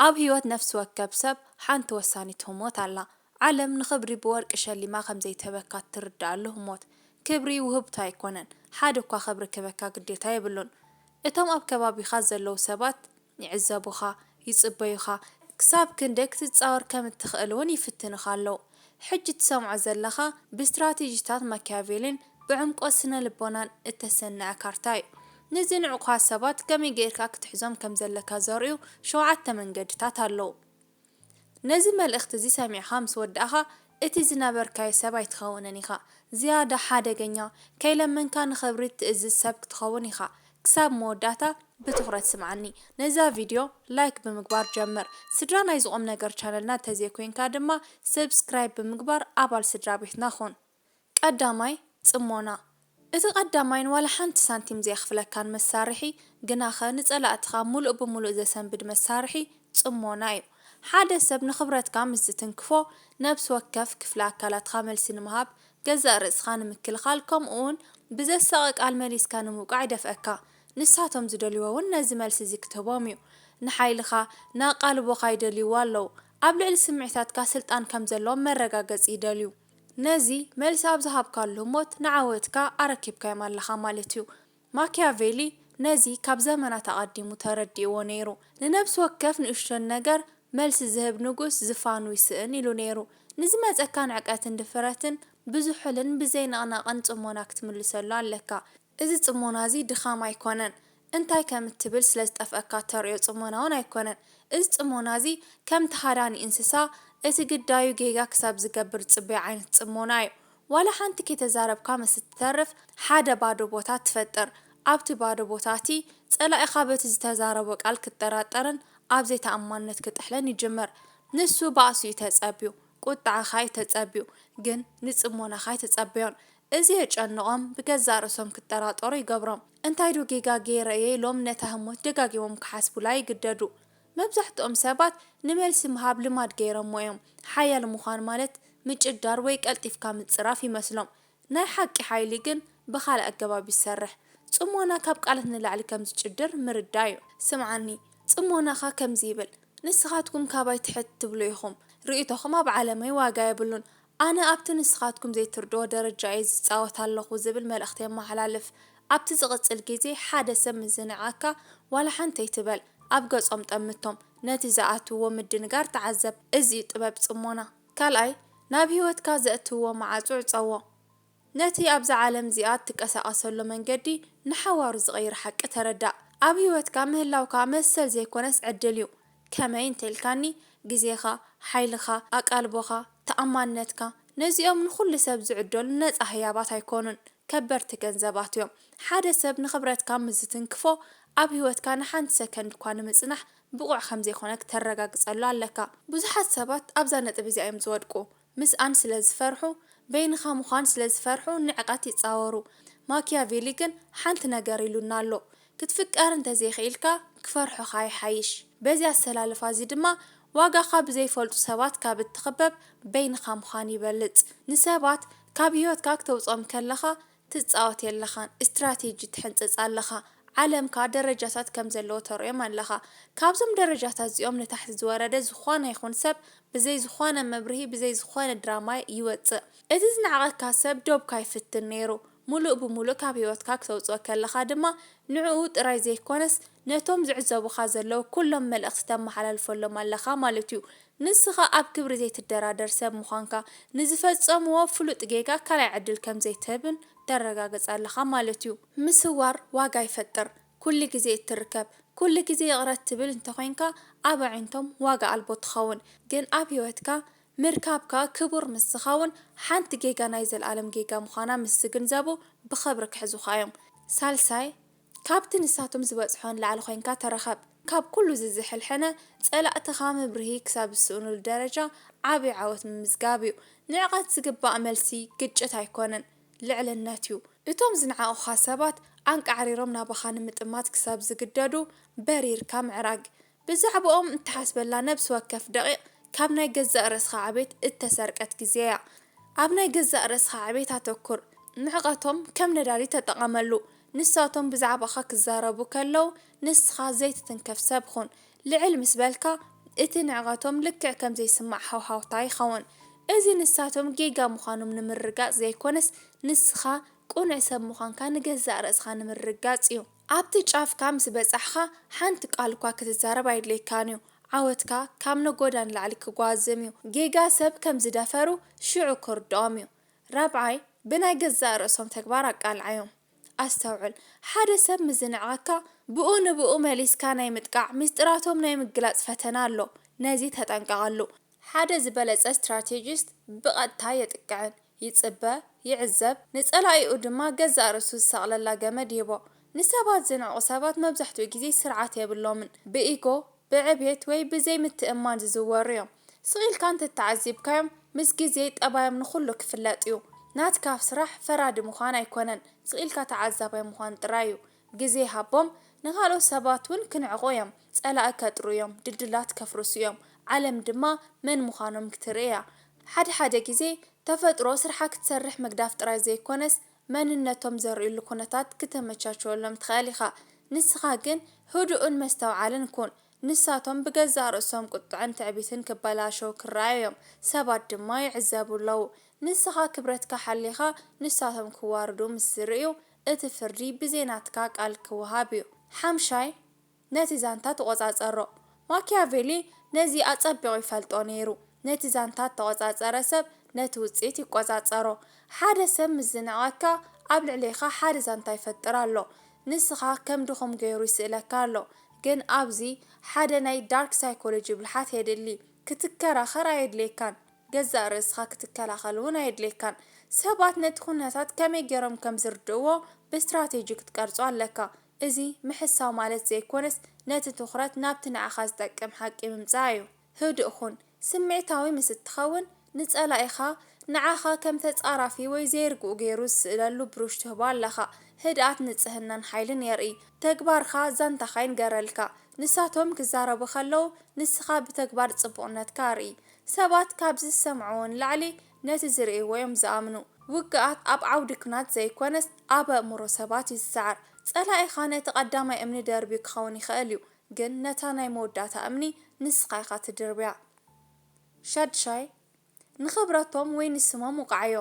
ኣብ ህይወት ነፍሲ ወከፍ ሰብ ሓንቲ ወሳኒት ህሞት ኣላ። ዓለም ንኽብሪ ብወርቂ ሸሊማ ከም ዘይትህበካ እትርድኣሉ ህሞት። ክብሪ ውህብቶ ኣይኮነን፣ ሓደ እኳ ክብሪ ክህበካ ግዴታ የብሉን። እቶም ኣብ ከባቢኻ ዘለዉ ሰባት ይዕዘቡኻ፣ ይጽበዩኻ፣ ክሳብ ክንደይ ክትጻወር ከም እትኽእል እውን ይፍትኑኻ ኣለዉ። ሕጂ እትሰምዖ ዘለኻ ብስትራቴጂታት ማኪያቬሊን ብዕምቆት ስነ ልቦናን እተሰነዐ ካርታ እዩ። ንዝንዕቑኻ ሰባት ከመይ ጌርካ ክትሕዞም ከም ዘለካ ዘርእዩ ሸውዓተ መንገድታት ኣለዉ። ነዚ መልእኽቲ እዚ ሰሚዕኻ ምስ ወዳእኻ፣ እቲ ዝነበርካዮ ሰብ ኣይትኸውንን ኢኻ። ዝያዳ ሓደገኛ፣ ከይለመንካ ንኽብሪ እትእዝዝ ሰብ ክትኸውን ኢኻ። ክሳብ መወዳእታ ብትኹረት ስምዓኒ። ነዛ ቪድዮ ላይክ ብምግባር ጀምር። ስድራ ናይዚ ቁም ነገር ቻነልና እንተዘይኮይንካ ድማ ሰብስክራይብ ብምግባር ኣባል ስድራ ቤትና ኹን። ቀዳማይ፣ ጽሞና። እቲ ቀዳማይን ዋላ ሓንቲ ሳንቲም ዘየኽፍለካን መሳርሒ፣ ግናኸ ንጸላእትኻ ምሉእ ብምሉእ ዘሰንብድ መሳርሒ ጽሞና እዩ። ሓደ ሰብ ንኽብረትካ ምስ ዝትንክፎ፣ ነብሲ ወከፍ ክፍሊ ኣካላትካ መልሲ ንምሃብ፣ ገዛእ ርእስኻ ንምክልኻል፣ ከምኡውን ብዘሳቒ ቃል መሊስካ ንምውቃዕ ይደፍአካ። ንሳቶም ዝደልይዎ እውን ነዚ መልሲ እዚ ክትህቦም እዩ። ንሓይልኻ፣ ንኣቓልቦኻ ይደልይዎ ኣለዉ። ኣብ ልዕሊ ስምዒታትካ ስልጣን ከም ዘለዎም መረጋገጺ ይደልዩ። ነዚ መልሲ ኣብ ዝሃብካሉ ህሞት ንዓወትካ ኣረኪብካዮም ኣለኻ ማለት እዩ። ማኪያቬሊ ነዚ ካብ ዘመናት ኣቐዲሙ ተረዲእዎ ነይሩ። ንነብሲ ወከፍ ንእሽቶን ነገር መልሲ ዝህብ ንጉስ ዝፋኑ ይስእን ኢሉ ነይሩ። ንዝመጸካ ንዕቀትን ድፍረትን ብዝሑልን ብዘይንቕናቕን ጽሞና ክትምልሰሉ ኣለካ። እዚ ጽሞና እዚ ድኻም ኣይኮነን። እንታይ ከም እትብል ስለ ዝጠፍአካ እተርእዮ ጽሞና እውን ኣይኮነን። እዚ ጽሞና እዚ ከምቲ ሃዳኒ እንስሳ እቲ ግዳዩ ጌጋ ክሳብ ዝገብር ዝጽበዮ ዓይነት ጽሞና እዩ። ዋላ ሓንቲ ከይተዛረብካ ምስ እትተርፍ ሓደ ባዶ ቦታ ትፈጥር። ኣብቲ ባዶ ቦታ እቲ ጸላኢኻ በቲ ዝተዛረቦ ቃል ክጠራጠርን ኣብ ዘይተኣማንነት ክጥሕልን ይጅምር። ንሱ ባእሱ እዩ ተጸብዩ፣ ቁጥዓኻ እዩ ተጸብዩ፣ ግን ንጽሞናኻ ኣይተጸበዮን። እዚ የጨንቖም፣ ብገዛእ ርእሶም ክጠራጠሩ ይገብሮም። እንታይ ዶ ጌጋ ገይረ እየ ኢሎም ነታ ህሞት ደጋጊሞም ክሓስቡላ ይግደዱ። መብዛሕትኦም ሰባት ንመልሲ ምሃብ ልማድ ገይሮሞ እዮም። ሓያል ምዃን ማለት ምጭዳር ወይ ቀልጢፍካ ምጽራፍ ይመስሎም። ናይ ሓቂ ሓይሊ ግን ብኻልእ ኣገባብ ይሰርሕ። ጽሞና ካብ ቃላት ንላዕሊ ከም ዝጭድር ምርዳእ እዩ። ስምዓኒ፣ ጽሞናኻ ከምዚ ይብል፣ ንስኻትኩም ካባይ ትሕት ትብሉ ኢኹም። ርእይቶኹም ኣብ ዓለመይ ዋጋ የብሉን። ኣነ ኣብቲ ንስኻትኩም ዘይትርድኦ ደረጃ እየ ዝጻወት ኣለኹ ዝብል መልእኽቲ የመሓላልፍ። ኣብቲ ዝቕጽል ግዜ ሓደ ሰብ ምስ ዝንዕቐካ ዋላ ሓንቲ ኣይትበል። ኣብ ገጾም ጠምቶም። ነቲ ዝኣትውዎ ምድንጋር ተዓዘብ። እዚ እዩ ጥበብ ጽሞና። ካልኣይ፣ ናብ ህይወትካ ዘእትውዎ መዓጹ ዕጸዎ። ነቲ ኣብዛ ዓለም እዚኣ እትንቀሳቐሰሉ መንገዲ ንሓዋሩ ዝቕይር ሓቂ ተረዳእ። ኣብ ህይወትካ ምህላውካ መሰል ዘይኮነስ ዕድል እዩ። ከመይ እንተኢልካኒ፣ ግዜኻ፣ ሓይልኻ፣ ኣቃልቦኻ፣ ተኣማንነትካ፣ ነዚኦም ንኹሉ ሰብ ዝዕደሉ ነጻ ህያባት ኣይኮኑን፣ ከበድቲ ገንዘባት እዮም። ሓደ ሰብ ንኽብረትካ ምስ ዝትንክፎ፣ ኣብ ህይወትካ ንሓንቲ ሰከንድ እኳ ንምጽናሕ ብቑዕ ከም ዘይኮነ ክተረጋግጸሉ ኣለካ። ብዙሓት ሰባት ኣብዛ ነጥቢ እዚኣ እዮም ዝወድቁ። ምስኣን ስለ ዝፈርሑ፣ በይንኻ ምዃን ስለ ዝፈርሑ ንዕቀት ይጻወሩ። ማኪያቬሊ ግን ሓንቲ ነገር ኢሉና ኣሎ፣ ክትፍቀር እንተዘይኽኢልካ ክፈርሑኻ ይሓይሽ። በዚ ኣሰላልፋ እዚ ድማ ዋጋኻ ብዘይፈልጡ ሰባት ካብ እትኽበብ በይንኻ ምዃን ይበልጽ። ንሰባት ካብ ህይወትካ ክተውጽኦም ከለኻ ትጻወት የለኻን፣ ስትራቴጂ ትሕንጽጽ ኣለኻ። ዓለምካ ደረጃታት ከም ዘለዎ ተርእዮም ኣለኻ። ካብዞም ደረጃታት እዚኦም ንታሕቲ ዝወረደ ዝኾነ ይኹን ሰብ ብዘይ ዝኾነ መብርሂ፣ ብዘይ ዝኾነ ድራማ ይወጽእ። እቲ ዝነዓቐካ ሰብ ዶብካ ይፍትን ነይሩ። ምሉእ ብምሉእ ካብ ህይወትካ ክተውጽኦ ከለኻ ድማ ንዕኡ ጥራይ ዘይኮነስ ነቶም ዝዕዘቡኻ ዘለዉ ኩሎም መልእኽቲ ተመሓላልፈሎም ኣለኻ ማለት እዩ። ንስኻ ኣብ ክብሪ ዘይትደራደር ሰብ ምዃንካ፣ ንዝፈጸምዎ ፍሉጥ ጌጋ ካልኣይ ዕድል ከም ዘይትህብን ተረጋግጽ ኣለኻ ማለት እዩ። ምስዋር ዋጋ ይፈጥር። ኩሉ ግዜ እትርከብ፣ ኩሉ ግዜ ይቕረ እትብል እንተኾይንካ፣ ኣብ ኣዒንቶም ዋጋ ኣልቦ ትኸውን። ግን ኣብ ህይወትካ ምርካብካ ክቡር ምስ ዝኸውን፣ ሓንቲ ጌጋ ናይ ዘልኣለም ጌጋ ምዃና ምስ ዝግንዘቡ ብኽብሪ ክሕዙኻ እዮም። ሳልሳይ፣ ካብቲ ንሳቶም ዝበጽሖ ንላዕሊ ኮይንካ ተረኸብ። ካብ ኩሉ ዝዝሕል ሕነ፣ ጸላእትኻ መብርሂ ክሳብ ዝስእኑሉ ደረጃ ዓቢ ዓወት ምምዝጋብ እዩ። ንዕቀት ዝግባእ መልሲ ግጭት ኣይኮነን፣ ልዕልነት እዩ። እቶም ዝነዓቑኻ ሰባት ኣንቃዕሪሮም ናባኻ ንምጥማት ክሳብ ዝግደዱ በሪርካ ምዕራግ። ብዛዕባኦም እትሓስበላ ነብሲ ወከፍ ደቒቕ ካብ ናይ ገዛእ ርእስኻ ዕቤት እተሰርቀት ግዜ እያ። ኣብ ናይ ገዛእ ርእስኻ ዕቤት ኣተኩር። ንዕቐቶም ከም ነዳዲ ተጠቐመሉ። ንሳቶም ብዛዕባኻ ክዛረቡ ከለዉ ንስኻ ዘይትትንከፍ ሰብ ኹን። ልዕል ምስ በልካ እቲ ንዕቐቶም ልክዕ ከም ዘይስማዕ ሃውሃውታ ይኸውን። እዚ ንሳቶም ጌጋ ምዃኖም ንምርግጋጽ ዘይኮነስ፣ ንስኻ ቅኑዕ ሰብ ምዃንካ ንገዛእ ርእስኻ ንምርግጋጽ እዩ። ኣብቲ ጫፍካ ምስ በጻሕኻ፣ ሓንቲ ቃል እኳ ክትዛረብ ኣይድልየካን እዩ። ዓወትካ ካብ ነጎዳ ንላዕሊ ክጓዝም እዩ። ጌጋ ሰብ ከም ዝደፈሩ ሽዑ ክርድኦም እዩ። ራብዓይ፣ ብናይ ገዛእ ርእሶም ተግባር ኣቃልዓዮም። ኣስተውዕል፣ ሓደ ሰብ ምስ ዝንዕቐካ፣ ብኡ ንብኡ መሊስካ ናይ ምጥቃዕ፣ ሚስጥራቶም ናይ ምግላጽ ፈተና ኣሎ። ነዚ ተጠንቀቐሉ። ሓደ ዝበለጸ ስትራቴጂስት ብቐጥታ የጥቅዕን ይጽበ፣ ይዕዘብ፣ ንጸላኢኡ ድማ ገዛእ ርእሱ ዝሰቕለላ ገመድ ይህቦ። ንሰባት ዝንዕቑ ሰባት መብዛሕትኡ ግዜ ስርዓት የብሎምን። ብኢጎ፣ ብዕቤት ወይ ብዘይምትእምማን ዝዝወሩ እዮም። ስቕ ኢልካ እንተተዓዚብካዮም፣ ምስ ግዜ ጠባዮም ንኹሉ ክፍለጥ እዩ። ናትካ ስራሕ ፈራዲ ምዃን ኣይኮነን፣ ስቕ ኢልካ ተዓዛባይ ምዃን ጥራይ እዩ። ግዜ ሃቦም፣ ንኻልኦት ሰባት እውን ክንዕቑ እዮም። ጸላኢ ከጥርዩ እዮም፣ ድልድላት ከፍርሱ እዮም። ዓለም ድማ መን ምዃኖም ክትርኢ እያ። ሓደ ሓደ ግዜ ተፈጥሮ ስርሓ ክትሰርሕ ምግዳፍ ጥራይ ዘይኮነስ፣ መንነቶም ዘርእዩሉ ኩነታት ክተመቻችወሎም ትኽእል ኢኻ። ንስኻ ግን ህዱእን መስተውዓልን ኩን። ንሳቶም ብገዛእ ርእሶም ቁጥዐን ትዕቢትን ክበላሸው ክረኣዩ እዮም። ሰባት ድማ ይዕዘቡ ኣለዉ። ንስኻ ክብረትካ ሓሊኻ ንሳቶም ክዋርዱ ምስ ዝርእዩ፣ እቲ ፍርዲ ብዘይ ናትካ ቃል ክወሃብ እዩ። ሓምሻይ፣ ነቲ ዛንታ ትቖጻጸሮ። ማኪያቬሊ ነዚ ኣጸቢቑ ይፈልጦ ነይሩ። ነቲ ዛንታ እተቖጻጸረ ሰብ ነቲ ውጽኢት ይቆጻጸሮ። ሓደ ሰብ ምስ ዝንዕቐካ፣ ኣብ ልዕሌኻ ሓደ ዛንታ ይፈጥር ኣሎ። ንስኻ ከም ድኹም ገይሩ ይስእለካ ኣሎ። ግን ኣብዚ ሓደ ናይ ዳርክ ሳይኮሎጂ ብልሓት የድሊ። ክትከራኸር ኣየድልየካን። ገዛእ ርእስኻ ክትከላኸል እውን ኣየድልየካን። ሰባት ነቲ ኩነታት ከመይ ገይሮም ከም ዝርድእዎ ብስትራቴጂ ክትቀርጾ ኣለካ። እዚ ምሕሳው ማለት ዘይኮነስ፣ ነቲ ትኹረት ናብቲ ንዓኻ ዝጠቅም ሓቂ ምምጻእ እዩ። ህዱእ ኩን። ስምዒታዊ ምስ እትኸውን፣ ንጸላኢኻ ንዓኻ ከም ተጻራፊ ወይ ዘይርጉእ ገይሩ ዝስእለሉ ብሩሽ ትህቦ ኣለኻ። ህድኣት ንጽህናን ሓይልን የርኢ። ተግባርካ ዛንታኻ ይንገረልካ። ንሳቶም ክዛረቡ ከለዉ፣ ንስኻ ብተግባር ጽቡቕነትካ ኣርኢ። ሰባት ካብ ዝሰምዕዎ ንላዕሊ ነቲ ዝርእይዎ እዮም ዝኣምኑ። ውግኣት ኣብ ዓውዲ ኲናት ዘይኮነስ፣ ኣብ ኣእምሮ ሰባት እዩ ዝሰዓር። ጸላኢኻ ነቲ ቀዳማይ እምኒ ደርብዩ ክኸውን ይኽእል እዩ፣ ግን ነታ ናይ መወዳእታ እምኒ ንስኻ ኢኻ ትድርብያ። ሻድሻይ፣ ንኽብረቶም ወይ ንስሞም ውቃዓዮ።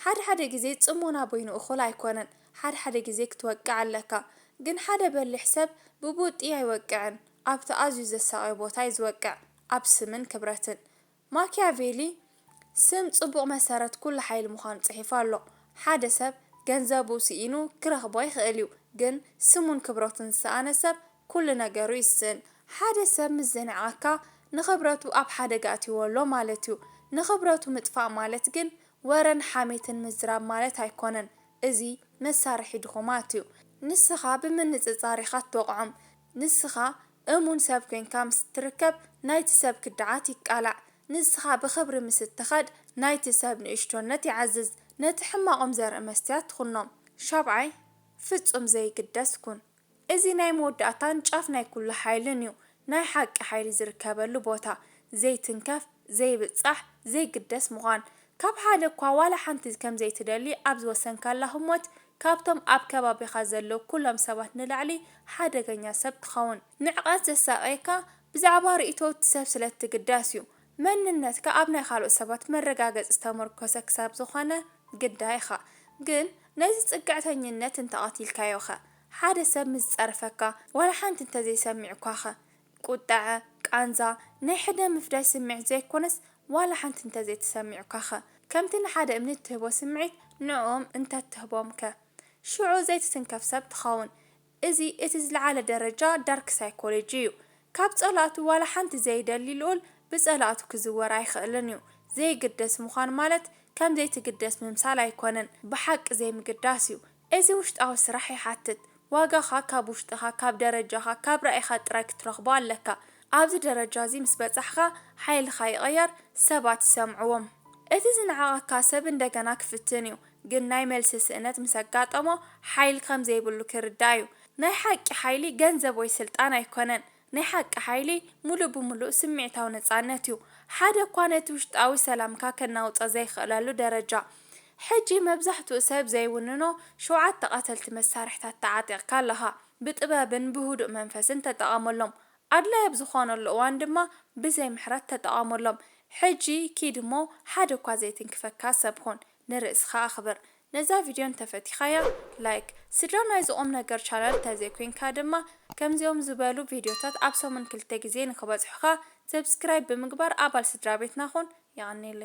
ሓደ ሓደ ግዜ ጽሞና በይኑ እኹል ኣይኮነን። ሓደ ሓደ ግዜ ክትወቅዕ ኣለካ። ግን ሓደ በሊሕ ሰብ ብቡጢ ኣይወቅዕን። ኣብቲ ኣዝዩ ዘሳቕዮ ቦታ እዩ ዝወቅዕ፣ ኣብ ስምን ክብረትን። ማኪያቬሊ፣ ስም ጽቡቕ መሰረት ኩሉ ሓይሊ ምዃኑ ጽሒፉ ኣሎ። ሓደ ሰብ ገንዘቡ ስኢኑ ክረኽቦ ይኽእል እዩ፣ ግን ስሙን ክብረቱን ዝሰኣነ ሰብ ኩሉ ነገሩ ይስእን። ሓደ ሰብ ምስ ዝንዕቐካ፣ ንኽብረቱ ኣብ ሓደጋ ኣእትይዎ ኣሎ ማለት እዩ። ንኽብረቱ ምጥፋእ ማለት ግን ወረን ሓሜትን ምዝራብ ማለት ኣይኮነን። እዚ መሳርሒ ድኹማት እዩ። ንስኻ ብምንጽጻር ኢኻ እትወቕዖም። ንስኻ እሙን ሰብ ኮይንካ ምስ እትርከብ፣ ናይቲ ሰብ ክድዓት ይቃላዕ። ንስኻ ብኽብሪ ምስ እትኸድ፣ ናይቲ ሰብ ንእሽቶነት ይዓዝዝ። ነቲ ሕማቖም ዘርኢ መስትያት ትኹኖም። ሻብዓይ፣ ፍጹም ዘይግደስ ኩን። እዚ ናይ መወዳእታን ጫፍ ናይ ኩሉ ሓይልን እዩ። ናይ ሓቂ ሓይሊ ዝርከበሉ ቦታ፣ ዘይትንከፍ፣ ዘይብጻሕ፣ ዘይግደስ ምዃን። ካብ ሓደ እኳ ዋላ ሓንቲ ከም ዘይትደሊ ኣብ ዝወሰንካላ ህሞት፣ ካብቶም ኣብ ከባቢኻ ዘለዉ ኩሎም ሰባት ንላዕሊ ሓደገኛ ሰብ ትኸውን። ንዕቐት ዘሳቕየካ ብዛዕባ ርእይቶ እቲ ሰብ ስለ እትግደስ እዩ። መንነትካ ኣብ ናይ ካልኦት ሰባት መረጋገጺ ዝተመርኮሰ ክሳብ ዝኾነ ግዳይ ኢኻ። ግን ነዚ ጽግዕተኝነት እንተቐቲልካዮኸ? ሓደ ሰብ ምስ ዝጸርፈካ ዋላ ሓንቲ እንተዘይሰሚዑኳኸ? ቁጥዐ፣ ቃንዛ፣ ናይ ሕነ ምፍዳይ ስምዒት ዘይኮነስ ዋላ ሓንቲ እንተዘይተሰሚዑካኸ? ከምቲ ንሓደ እምኒ እትህቦ ስምዒት ንዕኦም እንተትህቦምከ? ሽዑ ዘይትትንከፍ ሰብ ትኸውን። እዚ እቲ ዝለዓለ ደረጃ ዳርክ ሳይኮሎጂ እዩ። ካብ ጸላእቱ ዋላ ሓንቲ ዘይደሊ ልኡል ብጸላእቱ ክዝወር ኣይኽእልን እዩ። ዘይግደስ ምዃን ማለት ከም ዘይትግደስ ምምሳል ኣይኮነን፣ ብሓቂ ዘይምግዳስ እዩ። እዚ ውሽጣዊ ስራሕ ይሓትት። ዋጋኻ ካብ ውሽጥኻ፣ ካብ ደረጃኻ፣ ካብ ራኢኻ ጥራይ ክትረኽቦ ኣለካ። ኣብዚ ደረጃ እዚ ምስ በጻሕካ፣ ሓይልኻ ይቕየር፣ ሰባት ይሰምዕዎም። እቲ ዝነዓቐካ ሰብ እንደገና ክፍትን እዩ፣ ግን ናይ መልሲ ስእነት ምስ ኣጋጠሞ፣ ሓይሊ ከም ዘይብሉ ክርዳእ እዩ። ናይ ሓቂ ሓይሊ ገንዘብ ወይ ስልጣን ኣይኮነን። ናይ ሓቂ ሓይሊ ሙሉእ ብሙሉእ ስምዒታዊ ነጻነት እዩ። ሓደ እኳ ነቲ ውሽጣዊ ሰላምካ ከናውጾ ዘይኽእለሉ ደረጃ። ሕጂ መብዛሕትኡ ሰብ ዘይውንኖ ሸውዓተ ቀተልቲ መሳርሕታት ተዓጢቕካ ኣለኻ። ብጥበብን ብህዱእ መንፈስን ተጠቐመሎም። ኣድላይ ኣብ ዝኾነሉ እዋን ድማ ብዘይ ምሕረት ተጠቐመሎም። ሕጂ ኪድ እሞ ሓደ እኳ ዘይትንክፈካ ሰብ ኩን። ንርእስኻ ኣኽብር። ነዛ ቪድዮ እንተፈቲኻያ ላይክ፣ ስድራ ናይዚ ቁም ነገር ቻነል ተዘይኮይንካ ድማ ከምዚኦም ዝበሉ ቪድዮታት ኣብ ሰሙን ክልተ ግዜ ንክበጽሑኻ ሰብስክራይብ ብምግባር ኣባል ስድራ ቤትና ኩን። የቐንየለይ።